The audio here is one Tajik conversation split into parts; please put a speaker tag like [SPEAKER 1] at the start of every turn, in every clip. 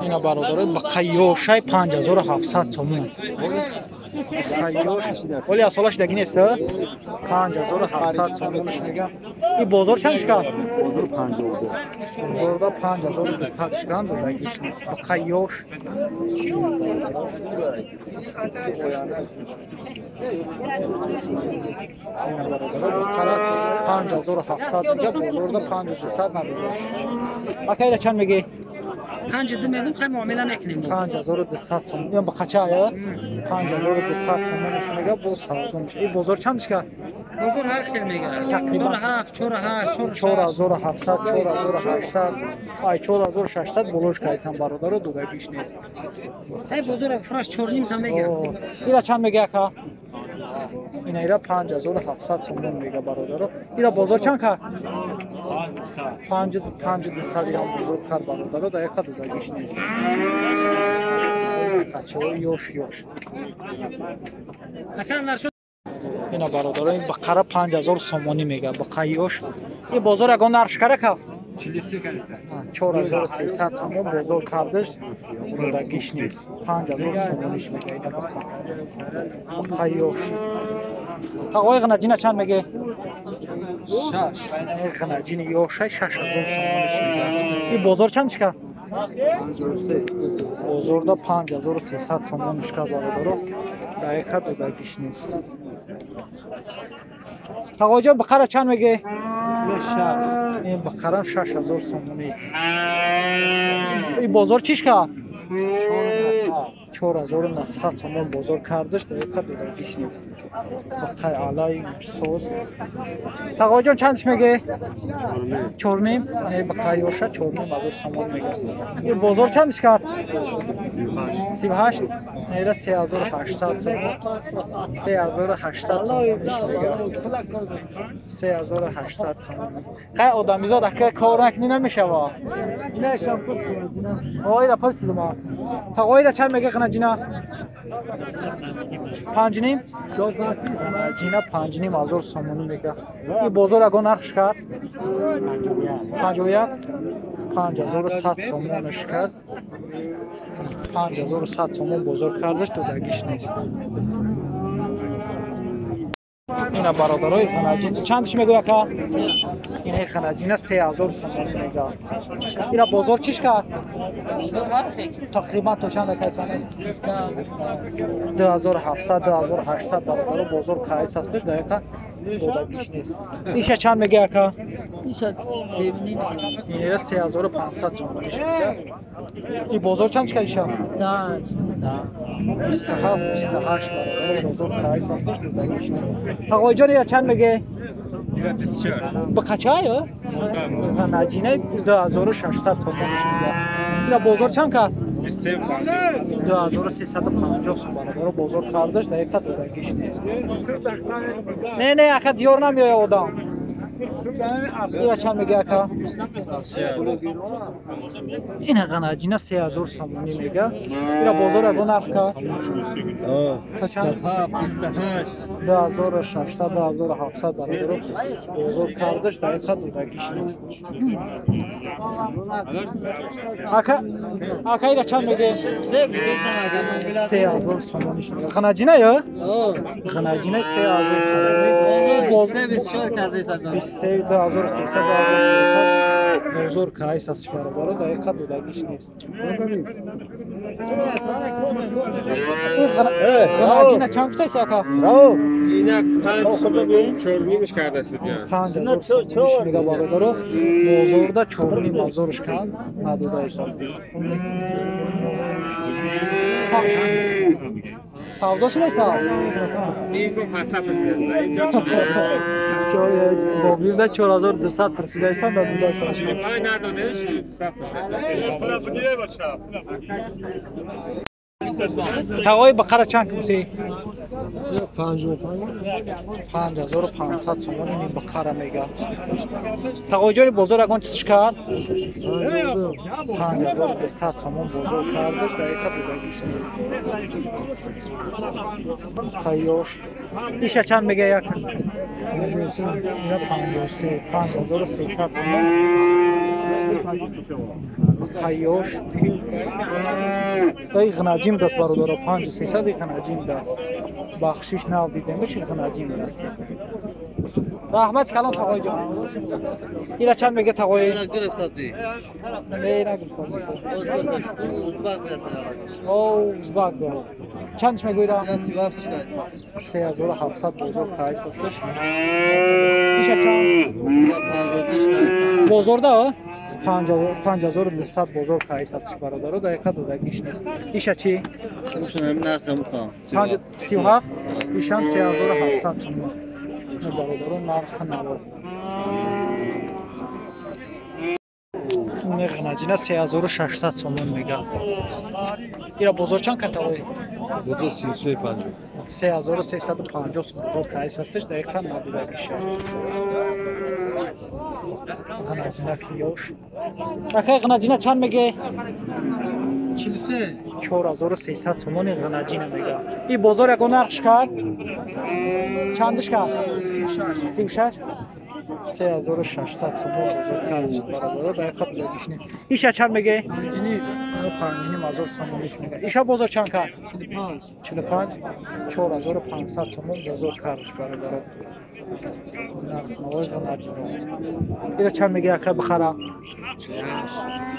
[SPEAKER 1] Ина бародарои бақайёшай 5700 сомон. Оли асолаш даги нест, 5700 сомонш мегам. И бозор чанд шикан?
[SPEAKER 2] Бозор 52.
[SPEAKER 1] Бозорда 5200 шикан додагиш нест. Бақайёш. Бақара 5700 мега, бозорда 5200 надодаш. Ака ира чанд мегӣ?
[SPEAKER 3] 52 мегум, хай муомила мекунем.
[SPEAKER 1] 5200 сомон. Ё бақача ая? 5200 сомонш мега, боз савдо меша. И бозор чанд шикан?
[SPEAKER 3] Бозор ҳар хел мега.
[SPEAKER 1] Тақрибан
[SPEAKER 3] 47, 48,
[SPEAKER 1] 4700, 4800, ай 4600 болош кайсан бародаро додагиш нест.
[SPEAKER 3] Ай бозор фураш 4.5 та мега.
[SPEAKER 1] Ира чанд мега ака? Ина ира 5700 сомон мега бародаро. Ира бозор чанд кард? 5200 ирам бозор кард бародаро, дақиқа додагиш нест. Қачаҳо ёш ёш. Ина бародаро, ин бақара 5000 сомонӣ мега, бақайёш. Ин бозор ягон нарх шикара кард? 4300 сомон бозор кардаш, додагиш нест. 5000 сомониш мега ина бақа. Бақайёш. Тағои ғинаҷина чанд меге? 6. Ғинаҷини ёшай 6000 сомониш мега. Ин бозор чанд шикар? Бозорда 5300 сомон шикар бародаро. Дақиқа додагиш нест. Тағоиҷон бақара чанд меге? Ин бақарам 6000 сомонӣ. Ин бозор чиш кард? 4900 сомон бозор кардаш, дақиқа додагиш нест. Бақаи алай соз. Тағоиҷон чандш меге? 4.5. Не бақаи ёша 4.5 сомон мега. Ин бозор чандш кард? 38. Нера 3800 сомон. 3800 сомониш мега. 3800 сомон. Хай одамизод ака кор накунӣ намешава. Ира пурсидам. Тағоира чанд мега ғинаҷина? 5.5? Ҷина 5.5 сомонӣ мега. Ин бозор ягон нархш кард? 51? 5100 сомонаш кард. 5100 сомон бозор кардаш, додагиш нест. Ина бародарои ғинаҷин чандш мегӯй ака? Ина ғинаҷина 3000 сомонӣ мега. Ира бозор чиш кард? Тақрибан то чанд кайсане? 2700, 2800 бародаро бозор кайс ҳасташ, дақиқа додагиш нест. Иша чанд мега ака?
[SPEAKER 3] Иша 7.5.
[SPEAKER 1] Ина 3500 сомониш мега. И бозор чанд чикар иша?
[SPEAKER 3] 28,
[SPEAKER 1] 27, 28 бародаро бозор кайс ҳасташ, додагиш нест. Тағоиҷон ира чанд меге?
[SPEAKER 4] 24.
[SPEAKER 1] Бақача ё? Ғанаҷинаи 2600 сомониш мега. Ира бозор чанд кард? 2350 сом бародаро бозор кардаш, дақиқа додагиш нест. Не, не, ака диёр намеояд одам. Ира чанд мега ака? Ина ғанаҷина 3000 сомонӣ мега. Ира бозор ягон нарх кард? То чанд? 2600, 2700 бародаро бозор кардаш, дақиқа додагиш нест. Ака, ака ира чанд меге? 3000 сомониш мега. Ғанаҷина ё? Ғанаҷина 3000 сомонӣ. 23, 2300, 2400 бозор кайс аст бародаро, дақиқа додагиш нест. Ғанаҷина чанд гуфтаиси ака?
[SPEAKER 4] Инак 5.5 кардааст.
[SPEAKER 1] 5000 сомониш мега бародаро, бозорда 4.5 кард, надодаиш аст. Савдо шудааст? Бобирда 4200 пурсидаисан, надодаисан. Тағои бақара чанд гуфтӣ? 5500 сомон ин бақара мега. Тағоиҷони бозор ягон чизш кард? 5200 сомон бозор кардаш, дақиқа додагиш нест. Қайёш. Иша чанд мега як? 53, 5300 сомон. Хайёш. Ай ғнаҷим даст бародаро 5300 ғнаҷим даст. Бахшиш нав дидемиш ғнаҷим даст. Раҳмат калон тағой ҷон. Ира чанд мега тағой? Не, нагирифтам. О, узбак буд. Чандш мегӯира? 3700 бозор кайс асташ. Иша чанд? Бозорда? 5900 бозор кайс асташ бародаро, дақиқа додагиш нест. Иша чӣ? 37? Ишам 3700 сомон. Бародаро нархи наво. Неғнаҷина 3600 сомон мега. Ира бозор чанд кард тағой?
[SPEAKER 2] Бозор 3350.
[SPEAKER 1] 3350 сом бозор кайс асташ, дақиқа надодагиша. Ғнаҷина ки ёш. Акай ғнаҷина чанд меге?
[SPEAKER 2] 43.
[SPEAKER 1] 4300 сомони ғнаҷина мега. И бозор ягон нархш кард? Чандиш кард? 36? 3600 сомон бозор кард бародаро, дақиқа додагиш нест. Иша чанд меге? 5,5 сомониш мега. Иша бозор чанд кард? 45. 4500 сомон бозор кардш бародаро. Нархнавои ғнаҷино. Ира чанд меге ака бихара?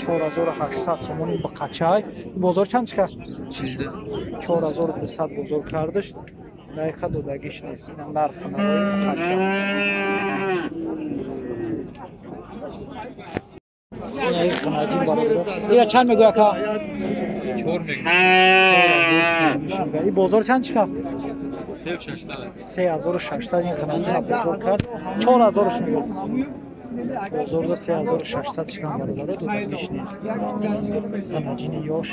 [SPEAKER 1] 4800 сомони биқачай. Бозор чанд чикар? 4200 бозор кардш. Дақиқа додагиш нест. Ина нархнавои биқача. Ира чанд мегӯй ака?
[SPEAKER 2] 4 мегӯй.
[SPEAKER 1] И бозор чанд чикар? 3600 ин ғнаҷина бозор кард. 4000-ш мегӯй. Бозорда 3600 шикан бародаро додагиш нест. Ғнаҷини ёш.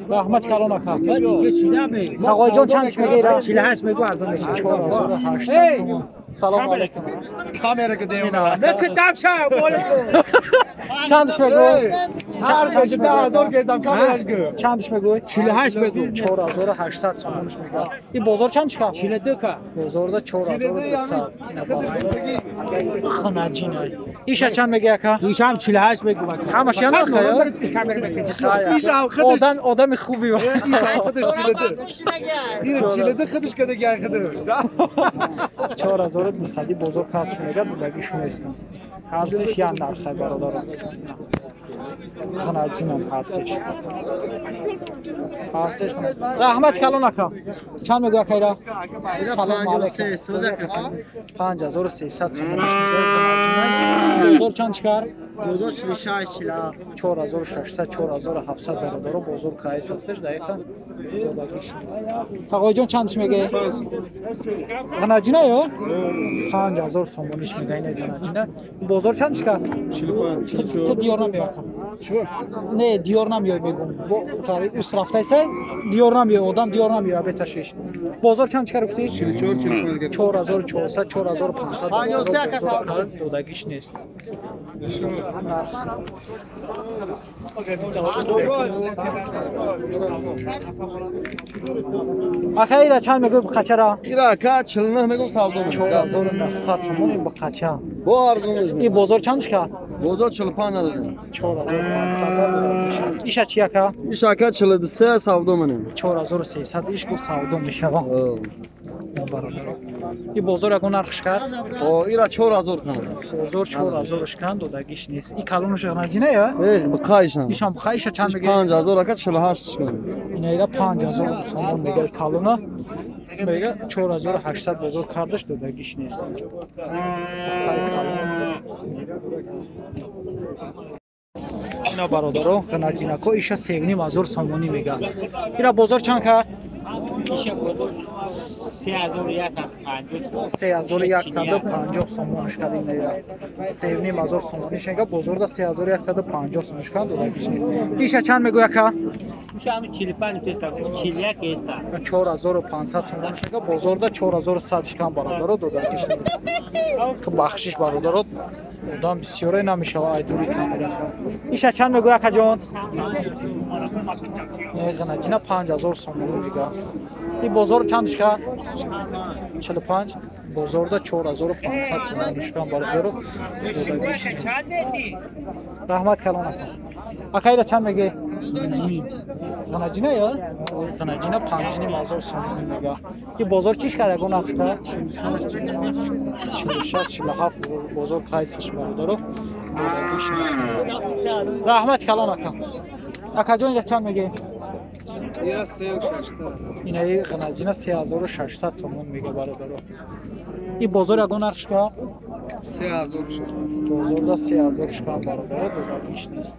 [SPEAKER 1] Раҳмат калон ака. Тағойҷон чандш мегӯй ира?
[SPEAKER 3] 48 мегӯ арзон мешавад.
[SPEAKER 1] 4800 сомон. Салом алейкум.
[SPEAKER 2] Камера ки дем.
[SPEAKER 1] Чандш мегӯй?
[SPEAKER 2] Ҳар чиз 10000 гезам камераш гӯ.
[SPEAKER 1] Чандш мегӯй?
[SPEAKER 3] 48 мегӯ.
[SPEAKER 1] 4800 сомонш мегӯ. И бозор чанд чика?
[SPEAKER 3] 42 ка.
[SPEAKER 1] Бозорда 4200. Ина бародаро. Ғнаҷина. Иша чанд меги ака?
[SPEAKER 3] Ишам 48 мегӯ ака.
[SPEAKER 1] Ҳамаш я нарх?
[SPEAKER 2] Ишам худаш
[SPEAKER 1] одами хуби.
[SPEAKER 2] Ишам худаш 42. Ин 42 худаш кадаган худаш.
[SPEAKER 1] 4200 бозор касш мега додагиш нестам. Ҳар сеш як нархай бародаро. Ғнаҷинам ҳар сеш. Ҳар сеш. Раҳмат калон ака. Чанд мегӯй ака ира? Салом алейкум. 5300 сомон. Бозор чанд чикар?
[SPEAKER 2] Бозор 46 47.
[SPEAKER 1] 4600 4700 бародаро бозор кайс асташ дақиқа додагиш нест. Тағойҷон чандш меге? Ғнаҷина ё? 5000 сомониш мега ина ғнаҷина. Бозор чанд чикар?
[SPEAKER 2] 45.
[SPEAKER 1] Ту диёр намеёй ака. Не, диёр намеёй мегум. Бо тари ус рафтайса диёр намеёй, одам диёр намеёй абеташиш. Бозор чанд чикар гуфтӣ?
[SPEAKER 2] 44 45.
[SPEAKER 1] 4400 4500 додагиш нест. Нарх. Ака ира чанд мегӯй биқачара?
[SPEAKER 2] Ира ака 49 мегӯм савдо мекунам.
[SPEAKER 1] 4900 сомон ин биқача.
[SPEAKER 2] Бо арзониш.
[SPEAKER 1] И бозор чанд чикар?
[SPEAKER 2] Бозор 45 додем.
[SPEAKER 1] 4500. Иша чи ака?
[SPEAKER 2] Иша ака 43 савдо менем.
[SPEAKER 1] 4300 иш бо савдо мешава. Бародаро. И бозор ягон нархш кард?
[SPEAKER 2] О, ира 4000 кан.
[SPEAKER 1] Бозор 4000 кан додагиш нест. И калонуш ғнаҷина я?
[SPEAKER 2] Э, биқайшам.
[SPEAKER 1] Ишам биқай, иша чанд меге?
[SPEAKER 2] 5000 ака 48 кан.
[SPEAKER 1] Ина ира 5000 сомон мега калона. Мега 4800 бозор кардаш додагиш нест. Биқай калон. Ина бародаро, ғнаҷинако иша 3500 сомонӣ мега. Ира бозор чанд кард?
[SPEAKER 3] Иша бозор 3150.
[SPEAKER 1] 3150 сомониш кард ин ира. 3500 сомониш мега, бозорда 3150 сомониш кард додагиш нест. Иша чанд мегӯй ака?
[SPEAKER 3] Иша ҳами 45 теста, 41 еста.
[SPEAKER 1] 4500 сомониш мега, бозорда 4100 шкан бародаро додагиш нест. Бахшиш бародаро, одам бисёре намешава айдури камера. Иша чанд мегӯй акаҷон? Не, ғнаҷина 5000 сомонӣ мега. И бозор чанд шка? 45. Бозорда 4500 сомонӣ шкан бародаро. Раҳмат калон ака. Ака, ира чанд меге? Ғанаҷина ё ғанаҷина 5500 сомонӣ мега. И бозор чиш кар, ягон нарх ка? 46, 47 бозор қайсиш, бародаро. Раҳмат калон, ака. Акаҷон, ира чанд меге? Инаи ғанаҷина 3600 сомон мега, бародаро. И бозор ягон нархш ка? Бозорда 3000 шкан, бародаро, дозакиш нест.